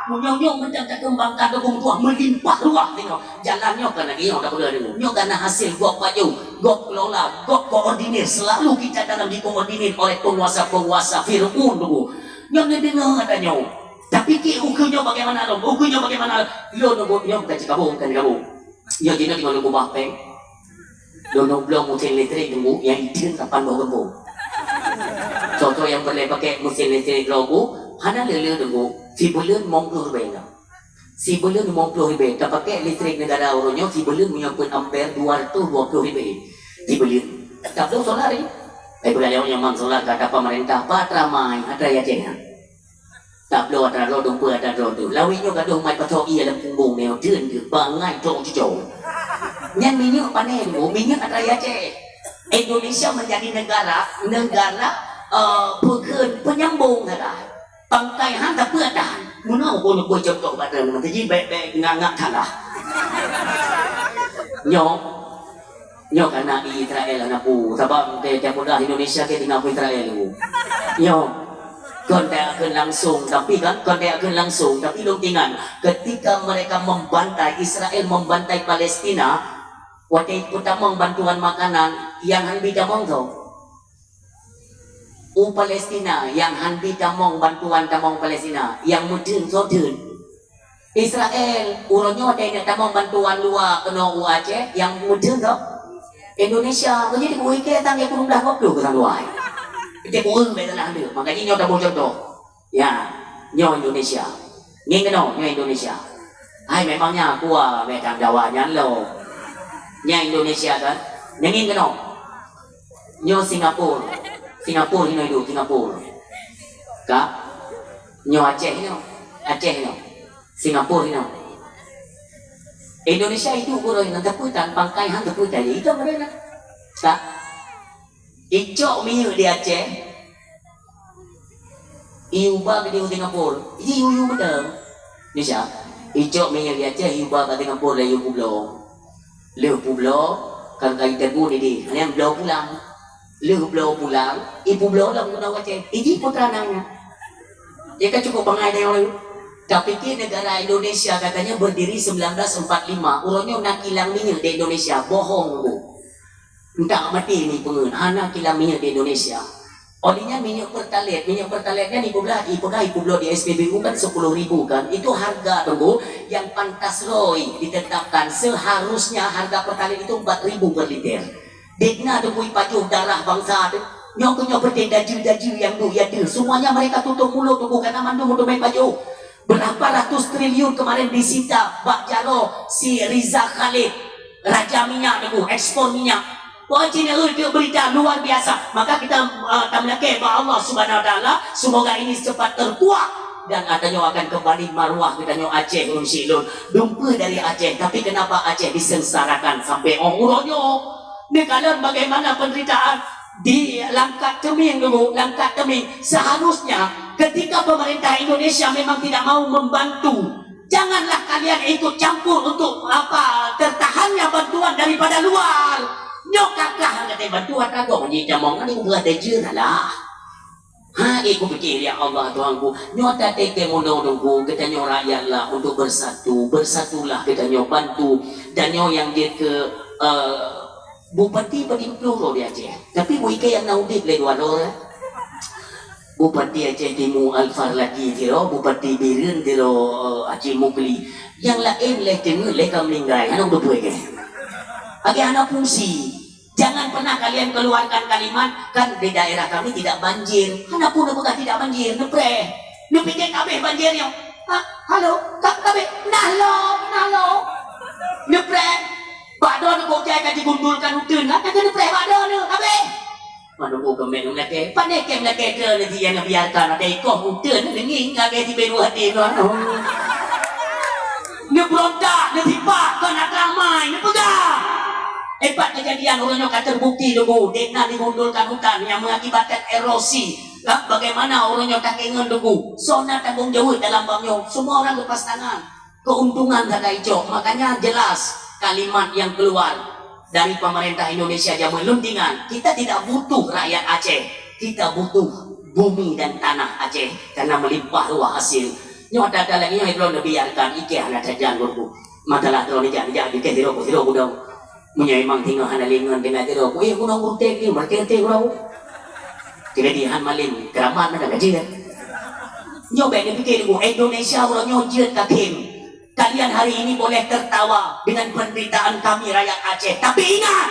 Meunyoe nyoe mantong takeumbangkan Teungku Meutuah melimpah ruah tengok. Jalan nyoe kan lagi nyoe dak peugah dulu. Nyoe karena hasil gob pajoh, gob kelola, gob koordinir. Selalu kita dalam dikoordinir oleh penguasa-penguasa Firaun dulu. Nyoe neudeungoe ata nyoe. Tapi keu ukeue nyoe bagaimana lom? Ukeue nyoe bagaimana lom? Lôn nunggu nyoe bukan cikabung, bukan cikabung. Nyoe jinoe tinggal nunggu bah pèng. Lôn nyoe bloe mesin listrik nunggu nyang ideun lapan boh geumbong. Contoh nyang peureulèe pakèk mesin listrik droe bu, hana le-le nunggu. Sibuleuen limong ploh ribèe nyoe. Sibuleuen limong ploh ribèe. Tapakèk listrik negara uroe nyoe sibuleuen meunyoe peuet ampere dua ratus dua ploh ribèe. Sibuleuen. Tapi solar ni. Tapi peugah lewat nyoe Mang Solar kata pemerintah, pat ramai atra Aceh nyan. Tabloe atra droe, dumpeue atra droe tu. Lawét nyoe gadoh mai pasoe ié lam punggong nyoe, teun keu bangai trok cucong. Nyan minyeuk pané nyoe, minyeuk atra Aceh. Indonesia menjadi negara, negara, eh, peukheun penyambung sagai. Pangkai han tapeuet tahan. Meunoe keuneuk bui contoh bak droeneuh, meuteujih bèk-bèk ngangak salah. Nyoe, nyoe kana Israel hana peue, sabab teuh peugah Indonesia ke tinggai Israel tu. Nyoe, kon teuakheun langsung, tapi kan, kon teuakheun langsung, tapi lôn ingat, ketika mereka membantai, Israel membantai Palestina, watèe peutamong bantuan makanan, nyang han bi tamong soe? U Palestina nyang han bi tamong bantuan tamong Palestina, nyang meutheun soe theun? Israel. Uroe nyoe watèe neuk tamong bantuan luwa keunoe u Aceh, nyang meutheun soe? Indonesia. Jadi, bui keu tanggai kureueng blah dua ploh keu tanggai. Jadi, kureueng bèk salah lé. Maka jih nyoe taboh contoh. Ya, nyoe Indonesia. Ngieng keunoe, nyoe Indonesia. Hai, memangnya aku, ah, bèk tanggawa nyan lom. Nyan Indonesia kan? Ngieng keunoe. Nyoe Singapura. Singapura nyoe itu, Singapura. Ka? Nyoe Aceh nyoe. Aceh nyoe. Singapura nyoe. Indonesia itu uroe nyoe tapeutan, pangkai han tapeutan. Itu mereka. Ka? Icok minyeuk di Aceh, iuba keu di Singapura, iyue-yue mantong. Misal, icok minyeuk di Aceh, iuba bak Singapura lé iyue peubloe. Lheueh peubloe, kan ka iteugu di di, nyan bloe pulang. Lheueh bloe pulang, ipeubloe lom keunoe Aceh. Iji putra nanya. Ia kan cukup bangai dayong lalu. Tapike negara Indonesia katanya berdiri sembilan belas empat lima. Uroe nyoe na kilang minyeuk di Indonesia. Bohong tu. Entah mati ni pengen, hana kilang minyeuk di Indonesia. Oleh nyan minyeuk Pertalite, minyeuk Pertalite nyan ipeubloe, ipeugah ipeubloe di S P B U kan sepuluh ribu kan. Itu harga tunggu yang pantas roi ditetapkan. Seharusnya harga Pertalite itu empat ribu per liter. Dikna tunggu ipajoh darah bangsa tu. Nyoe keu nyoe penting daju-daju yang duek ya tu. Semuanya mereka tutup mulut tunggu karena mandum untuk main pajoh. Berapa ratus triliun kemarin disita bak jaroe si Riza Khalid, raja minyak tu, ekspor minyak. Wah, cina ui, dia berita luar biasa. Maka kita, uh, tameulakèe bak Allah Subhanahu Wa Taala, semoga ini cepat terkuak dan katanya akan kembali maruah katanya Aceh ureueng syiek lôn. Dumpeue dari Aceh, tapi kenapa Aceh disengsarakan sampai 'oh uroe nyoe? Neukalon bagaimana penderitaan di Langkat Teumieng dulu, Langkat Teumieng. Seharusnya ketika pemerintah Indonesia memang tidak mau membantu, janganlah kalian ikut campur untuk apa tertahannya bantuan daripada luar. Nyoe kakah ngon bantuan ragoe nyoe jamong ni buat deje lah. Ha, eh, kupikir, ya Allah, Tuhanku, nyoe tateuka meunoe nunggu geutanyoe rakyat lah untuk bersatu, bersatulah geutanyoe bantu, dan nyoe nyang jeuet keu, eh, bupati padum ploh droe di Aceh. Tapi bui keu nyang na udeb lé dua droe, eh. Bupati Aceh Timu Al Farlaki sidroe, Bupati Bireuen sidroe, eh, Haji Mukli. Nyang laén lé teungeut lé ka meuninggai, hana udeb lé. Lagèe hana fungsi. Jangan pernah kalian keluarkan kalimat, "Kan di daerah kami tidak banjir." Hana peue neupeugah tidak banjir, neupreh. Neupike ka abéh banjir nyoe. Ha, halo, ka, ka abéh. Nah lom, nah lom. Neupreh. Bak droeneuh bukée ka jigundulkan uteuen, ka neupreh bak droeneuh, ka abéh. Meununggu keumet meulakée, pane kée meulakée keu lagèe nyang neubiarkan, ada ikoh uteuen, deungieng lagèe sibeuet hati droeneuh. Neubeurontak, neusipak, kon atra amai, neupeugah. Hebat kejadian uroe nyoe ka terbukti leubeh, dek na digundulkan hutan nyang mengakibatkan erosi. Lah, bagaimana uroe nyoe takengon leubeh? Soe na tanggong jaweueb dalam bab nyoe? Semua orang lepas tangan. Keuntungan sagai cok. Makanya jelas kalimat yang keluar dari pemerintah Indonesia jameun lôn ingat, kita tidak butuh rakyat Aceh. Kita butuh bumi dan tanah Aceh karena melimpah ruah hasil. Nyoe ata-ata lagèe nyoe droe neubiarkan, ikèe hana tajak gurgu. Matalah droe neujak-neujak dikèe sidroe-sidroe gudong. Meunyoe memang singoh hana lé ngon teungoh sidroe, ku, eh, gunong gurteng ni, meureuti-reuti gurau. Jadi han malem, keuramat mana gaji kan? Nyoe bèk neupike dulu, Indonesia uroe nyoe jeuet ka khem. Kalian hari ini boleh tertawa dengan penderitaan kami rakyat Aceh, tapi ingat,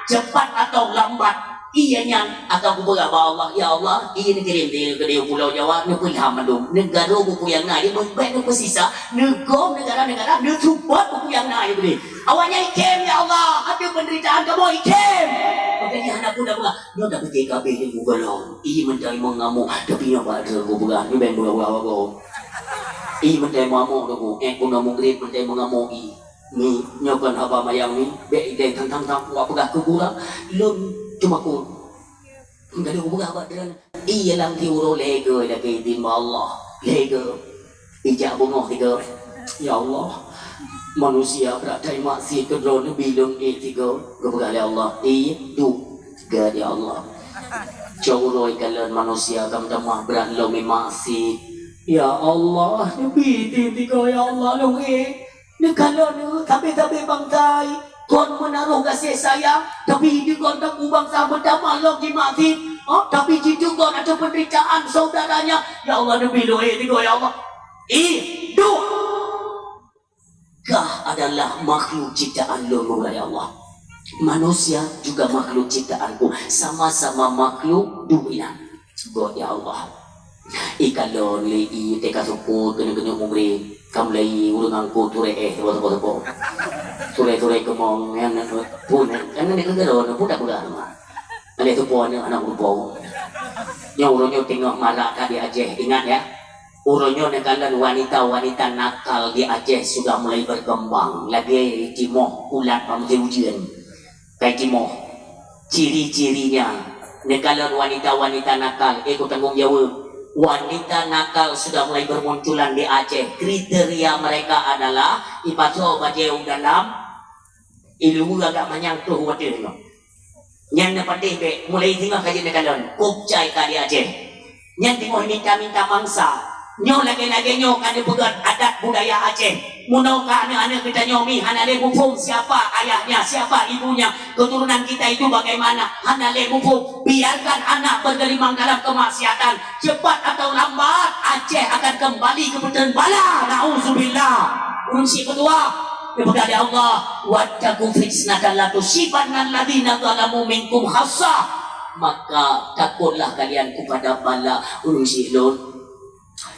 cepat atau lambat, ié nyan akan kupeugah bak Allah, "Ya Allah, ié neukirém di keudéh Pulo Jawa, neupeulham mandum, neugaro buku nyang na, di bèk neupeusisa, neugom negara-negara, neusupot buku nyang na, ya boleh." Awaknyan ikhem, "Ya Allah, ada penderitaan kamoe ikhem." Maka nyan hana Aku dah peugah, nyoe dah pike kabeh ni gubelong. I meutai mengamuk, tapi nyoe bak droe gubeugan, ni bèk beurah-beurah bagoe. I meutai mengamuk tu, eh, guna mugrib meutai mengamuk i. Ni, nyoe kon haba mayang ni, bèk ideng thang-thang-thang, wak peugah keu gura, lôn cuma ku. Enggak ada gubeugan bak droe. Iya lam ti uroe lego lagi di Allah. Lego. Ijak bungoh tiga. Ya Allah, manusia brat tai maksiat keu droe neubi lôn ék tiga. Geupeugah lé Allah, "Iya, du." Geupeugah lé Allah, "Cok uroe kalon manusia ka meutamah brat lom maksiat. Ya Allah, neubi tiga, ya Allah, lôn ék." Neukalon sabe-sabe bansa kon meunaroh gaséh sayang, tapi di kon teungku bansa meutamah lom jimaksiat, ha? Tapi jiteugon ateueh penderitaan saudaranya, ya Allah, neubi lôn ék tiga, ya Allah. Ih, duh! Kah adalah makhluk ciptaan lôn, ya Allah. Manusia juga makhluk ciptaanku, sama-sama makhluk dunia. Gét ya Allah. Ikalon lé i teuka seupôt keuneuk-keuneuk mugrib. Ka mulai ureueng angkot turek éh seupôt-seupôt. Turek-turek keumong nyan pun kan ni keugeulon pun tak peugah mah. Alé seupôt aneuk anak rupa. Nyoe uroe nyoe teungoh marak ka di Aceh, ingat ya. Uroe nyoe neukalon wanita-wanita nakal di Aceh sudah mulai berkembang. Lagèe timoh ulat bak musém ujeuen. Kai timoh. Ciri-cirinya, neukalon wanita-wanita nakal, eh, ku tanggung jawab. Wanita nakal sudah mulai bermunculan di Aceh. Kriteria mereka adalah ipasoe bajèe u dalam, iluwa agak manyang troh watèe nyoe. Nyan neupatéh bèk, mulai singoh ka jeuet neukalon, kôb cai ka di Aceh. Nyan teungoh minta-minta mangsa. Nyoe lagèe-lagèe nyoe ka neupeugöt adat budaya Aceh. Meunoe ka aneuk-aneuk geutanyoe mi hana lé muphom siapa ayahnya, siapa ibunya, keturunan kita itu bagaimana, hana lé muphom. Biarkan anak bergelimang dalam kemaksiatan. Cepat atau lambat, Aceh akan kembali ke peuteun bala. Nauzubillah. Ureueng syiek meutuah. Neupeugah lé Allah, "Wattaqu fitnatan la tusibanna alladzina zalamu minkum khassah." Maka takutlah kalian kepada bala. Ureueng syiek lôn.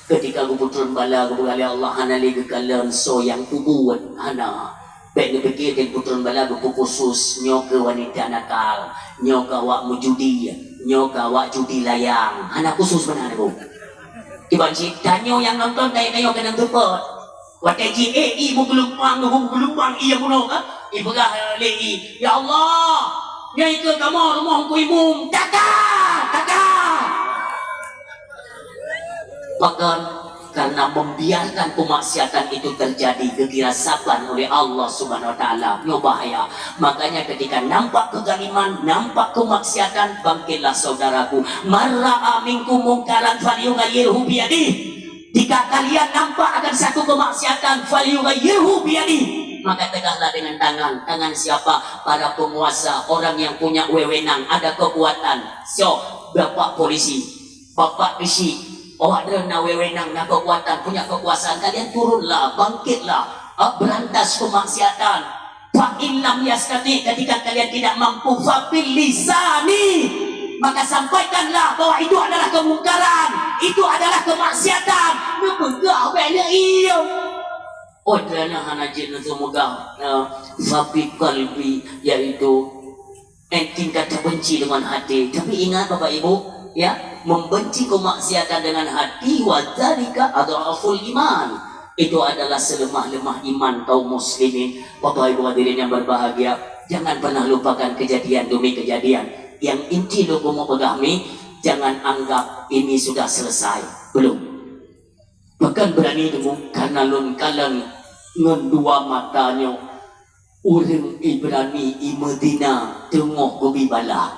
Ketika geupeutrön bala geupeugah lé Allah hana lé geukalon soe nyang peubuet, hana. Bèk neupike dan peutrön bala geupeu khusus nyoe keu wanita nakal, nyoe keu awak meujudi, nyoe keu awak judi layang. Hana khusus meunan, Bu. Kiban cit tanyoe nyang nonton tanyoe-tanyoe keunong teupot. Watèe ji ék i meugeulumpang, meugeulumpang i nyang bunoe ka. Ipeugah lé i, "Ya Allah, nyoe ikeue kamoe rumoh Teungku Imum, taka! Taka!" Pakon? Karena membiarkan kemaksiatan itu terjadi, geukira saban oleh Allah Subhanahu wa Taala. Nyoe bahaya. Makanya ketika nampak kezaliman, nampak kemaksiatan, bangkitlah saudaraku. "Man ra'a minkum munkaran falyughayyirhu biyadih." Jika kalian nampak akan satu kemaksiatan, falyughayyirhu biyadih, maka tegahlah dengan tangan. Tangan siapa? Para penguasa, orang yang punya wewenang, ada kekuatan. So, bapak polisi, bapak bisi, awak droe na wewenang, na kekuatan, punya kekuasaan. Kalian turunlah, bangkitlah, ah, berantas kemaksiatan. Fa in lam yastati, ketika kalian tidak mampu, fa bil lisani, maka sampaikanlah bahwa itu adalah kemungkaran, itu adalah kemaksiatan. Neupeugah bèk lé iya. Oh, kerana hana jeuet neupeugah, eh, fa bi qalbi, yaitu, eh, tingkat terbenci dengan hati. Tapi ingat, Bapak Ibu, ya, membenci kemaksiatan dengan hati, wa dzalika adhaful iman. Itu adalah selemah-lemah iman kaum muslimin. Bapak Ibu hadirin yang berbahagia, jangan pernah lupakan kejadian demi kejadian. Yang inti lôn keumeung peugah mi, jangan anggap ini sudah selesai. Belum. Pakon beurani teungku, karena lôn kalon ngon dua mata nyoe ureueng Ibrani i Madinah teungoh geubi bala.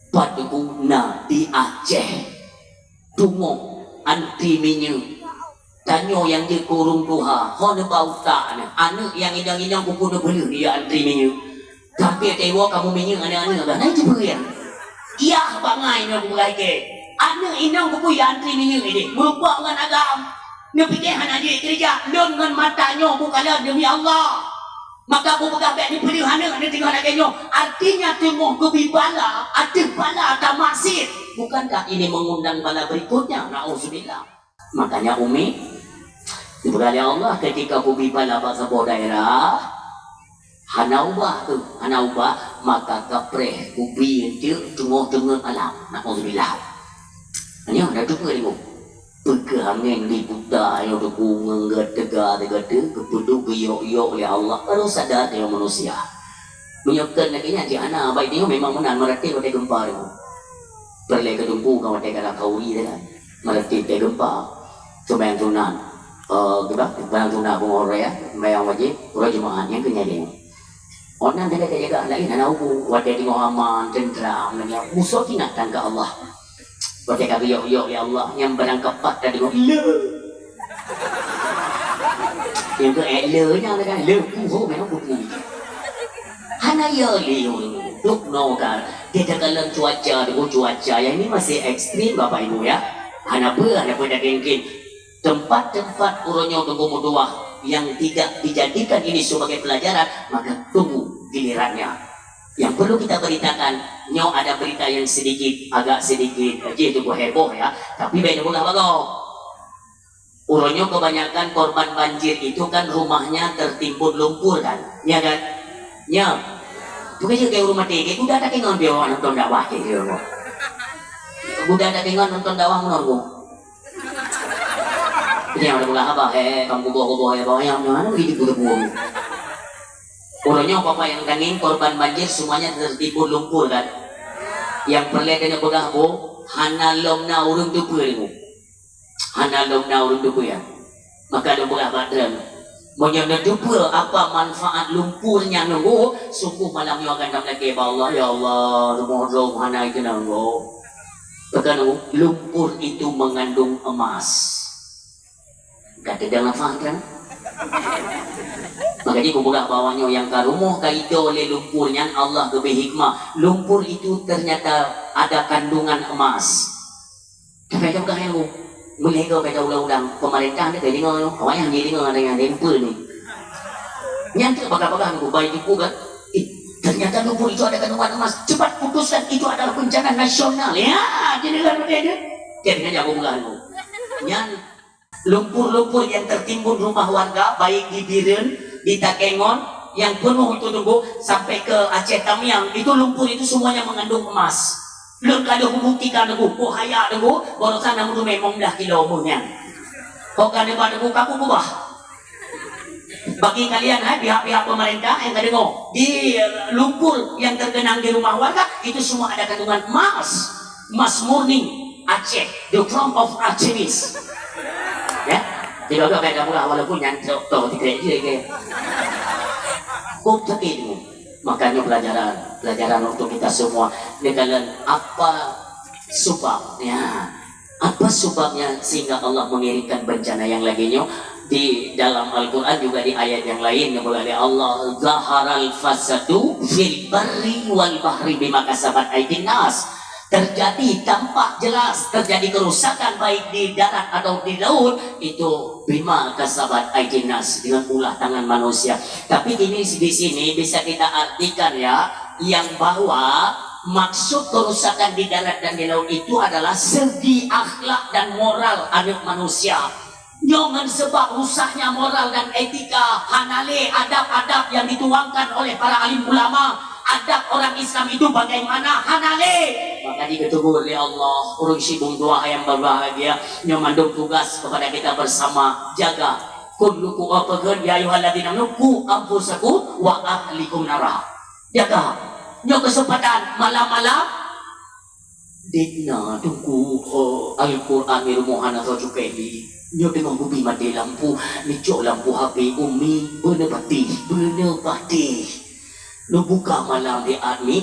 Pat teungku na di Aceh. Teungoh antri minyeuk. Tanyoe nyang jeuet keu ureueng tuha, ho neuba utak nyan. Aneuk nyang inong-inong keupeue neupeuleueh jijak antri minyeuk. Tapi watèe iwoe kamoe minyeuk aneuk-aneuk bah, na jipeureulèe. Yah bangai nyoe geupeugah ikèe. Aneuk inong keupeue antri minyeuk idéh. Meureumpok ngon agam. Neupike hana jeuet keureuja. Lôn ngon mata nyoe kukalon demi Allah. Maka kupeugah bèk neupeuleueh aneuk neudeungoe lagèe nyoe. Artinya teungoh geubi bala, ateueh bala tamaksiet. Bukankah ini mengundang bala berikutnya? Nauzubillah. Makanya Umi, dipeugah lé Allah ketika geubi bala bak saboh daerah, Hana ubah tu, hana ubah, maka kapreh ubi encik teungoh teungeut alam. Nauzubillah. Nyoe na teupeue deungoe. Peukeuh angén di buta nyoe teupeue ngon geuteugah teuga teuh, geupeuduek geuyok-yok lé Allah, baru sadar nyoe manusia. Meunyoe keu lagèe nyan cit hana, baik nyoe memang meunan meuratéb watèe geumpa deungoe. Peureulèe keu teungku kan watèe ka lakau uri teuh kan. Meuratéb watèe geumpa. Seumayang sunat. Eh, kiban, seumayang sunat bangon raya, seumayang wajéb, uroe Jumaat nyang keu nyan lé. Awaknyan jaga-jaga laén hana ubu, watèe teungoh aman, teuntram, nyan musoh ingat tan keu Allah. Watèe ka geuyok-yok lé Allah, nyang barang keupat ka deungoe, "Le!" Nyang keu, eh, le nyan kan, le puho memang kubu. Hana ya le, duk no kan. Dia takalon cuaca, deungoe cuaca yang ini masih ekstrim, Bapak Ibu ya. Hana peue, hana peue daging kin. Tempat-tempat uroe nyoe teungku meutuah yang tidak dijadikan ini sebagai pelajaran, maka tunggu gilirannya. Yang perlu kita beritakan, nyoe ada berita yang sedikit, agak sedikit, jih teungku heboh ya, tapi bèk neupeugah bagoe. Uroe nyoe kebanyakan korban banjir itu kan rumahnya tertimbun lumpur kan? Nya kan? Nya. Bukan juga kayak rumah tinggi, udah tak tengok dia orang nonton dakwah kayak dia. Udah tak tengok nonton dakwah menurutku. Ini yang ada bola apa? Eh, kamu boh boh ya, boh yang mana? Ini bodoh boh. Uroe nyoe Bapak yang dangin korban banjir semuanya tertimbun lumpur kan? Yang peureulèe keuneuk peugah boh, hana lom na ureueng teupeue deungoe. Hana lom na ureueng teupeue. Maka lôn peugah bak droen, meunyoe neuteupeue apa manfaat lumpur nyan nunggu, sungguh malam nyoe akan tameulakèe bak Allah, "Ya Allah, rumoh droe hana ikeunong gob." Teuka nunggu, lumpur itu mengandung emas. Ka teudeungoe lafaz kan? Maka jih kupeugah bahwa nyoe nyang ka rumoh ka idong lé lumpur nyan Allah geubri hikmah. Lumpur itu ternyata ada kandungan emas. Tapi ka peugah ilmu. Meulhèe goe ka ulang-ulang, pemerintah ni ka deungoe, awak nyang deungoe dengan temper ni. Nyan tu bagah-bagah nunggu bayi ibu kan. Eh, ternyata lumpur itu ada kandungan emas. Cepat putuskan itu adalah bencana nasional. Ya, jadi kan betul tu. Jadi kan aku peugah nunggu. Nyan lumpur-lumpur yang tertimbun rumah warga, baik di Bireuen, di Takengon, yang penuh itu nunggu, sampai ke Aceh Tamiang, itu lumpur itu semuanya mengandung emas. Lôn ka lheueh kubuktikan nunggu, kuhayat nunggu, barosan nyang meunyoe memang dah kilo meuh nyan. Kok ka neuba nunggu, ka kukeubah. Bagi kalian, hai, pihak-pihak pemerintah yang ka deungoe, di, eh, lumpur yang tergenang di rumah warga, itu semua ada kandungan emas. Emas murni Aceh, the crown of Artemis. Ya, tidak ada kayak kamu lah, walaupun nyan tok tok tiga je ke. Kok tak itu? Makanya pelajaran, pelajaran untuk kita semua. Dengan apa sebabnya? Apa sebabnya sehingga Allah mengirimkan bencana yang lagi nyoe? Di dalam Al-Quran juga di ayat yang lain, yang berkata Allah, "Zaharal fasadu fil barri wal bahri bima kasabat aydin nas." Terjadi, tampak jelas terjadi kerusakan baik di darat atau di laut, itu bima kasabat aydin nas, dengan ulah tangan manusia. Tapi ini di sini bisa kita artikan ya, yang bahwa maksud kerusakan di darat dan di laut itu adalah segi akhlak dan moral aneuk manusia. Nyoe ngon sebab rusaknya moral dan etika, hana lé adab-adab yang dituangkan oleh para alim ulama. Adab orang Islam itu bagaimana? Hana lé. Maka diketegur oleh Allah, ureueng sibung dua yang berbahagia, nyoe mandum tugas kepada kita bersama. Jaga. Kullukum, apa kan? Ya ayyuhalladzina amanu, qu anfusakum wa ahlikum nara. Jaga. Nyoe kesempatan malam-malam. Dikna tungku, oh, Al-Quran di rumoh hana soe cukai di. Nyoe teungoh kubi maté lampu, neucok lampu H P Umi, beuneupatéh, beuneupatéh. Neubuka malam di admi,